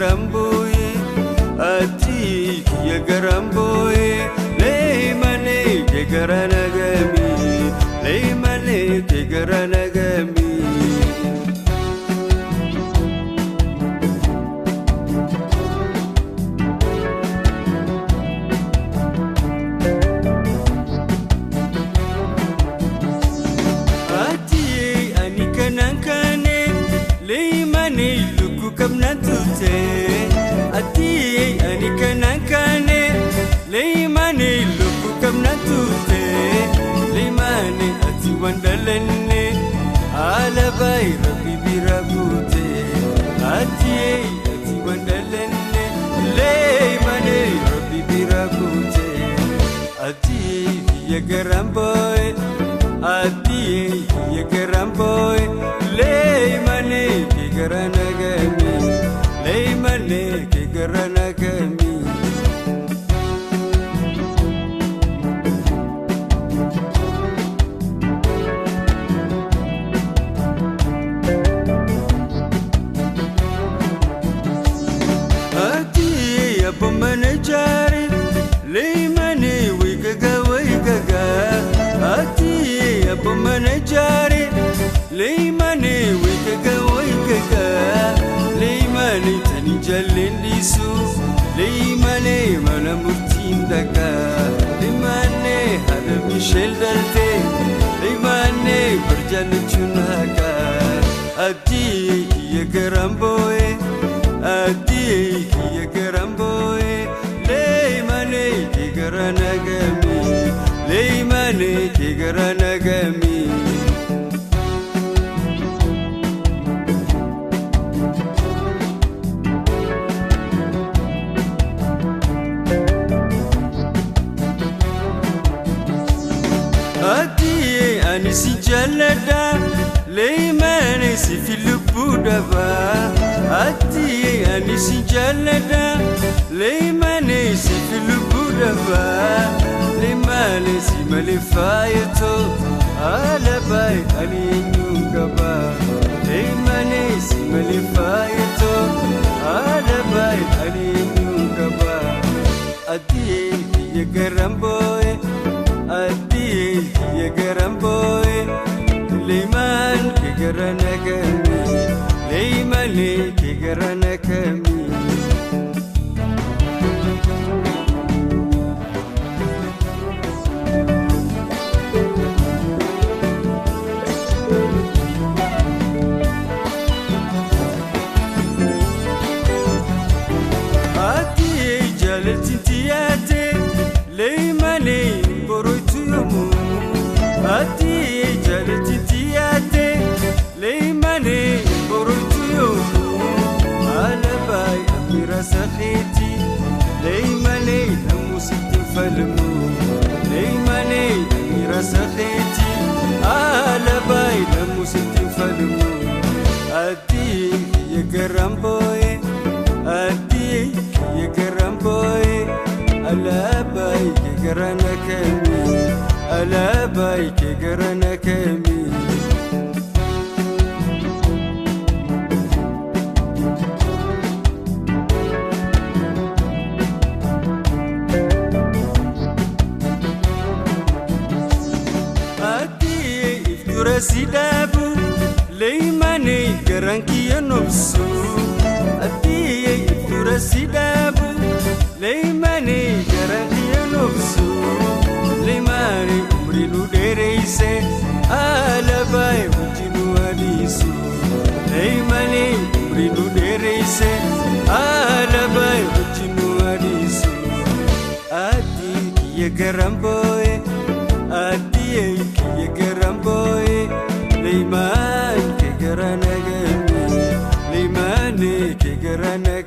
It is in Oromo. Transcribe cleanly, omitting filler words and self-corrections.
garamboye ati kiyya garamboye leemane ke garanagami leemane ke garanagami. Ati ani kanankane leemane lukku kamna tute leemane ati wandalenne alabai rabbi birabute ati ati wandalenne leemane rabbi birabute ati yagaramboy ati yagaramboy leemane kigaranagami leemane kigaranagami. Ati abomane jari leemane wigaga wigaga ati abomane jari leemane wigaga wigaga leemane tani jallindisu leemane mana murtiin daga leemane hada mishel dalte leemane barjaluchun haka ati kiyya garamboye ati kiyya garamboye leemane kigaranagami leemane kigaranagami. Ani si jalada leemane si filuppu daba ati ani si jalada leemane si filuppu daba leemane si malifayeto alabai ani nyungaba leemane si malifayeto alabai ani nyungaba ati yagaramboy ati yagaramboy leeman kigaranagami leemane kigaranagami. Ati jalaltintiyate leemane boroitu yomu ati jalaltintiyate leemane boroitu yomu alabai amira sakhiti leemane lamusitin falmu leemane amira sakhiti alabai lamusitin falmu ati yagaramboye ati yagaramboye alabai kigaranakami alabai kigaranakami. Ati iftura sidabu leemane garankiya nobsu ati iftura sidabu leemane garankiya nobsu leemane umri nu dereise alabai wajinu hadisu leemane umri nu dereise alabai wajinu hadisu ati yagaramboy ati yagaramboy leeman kigaranagami leemane kigaranagami.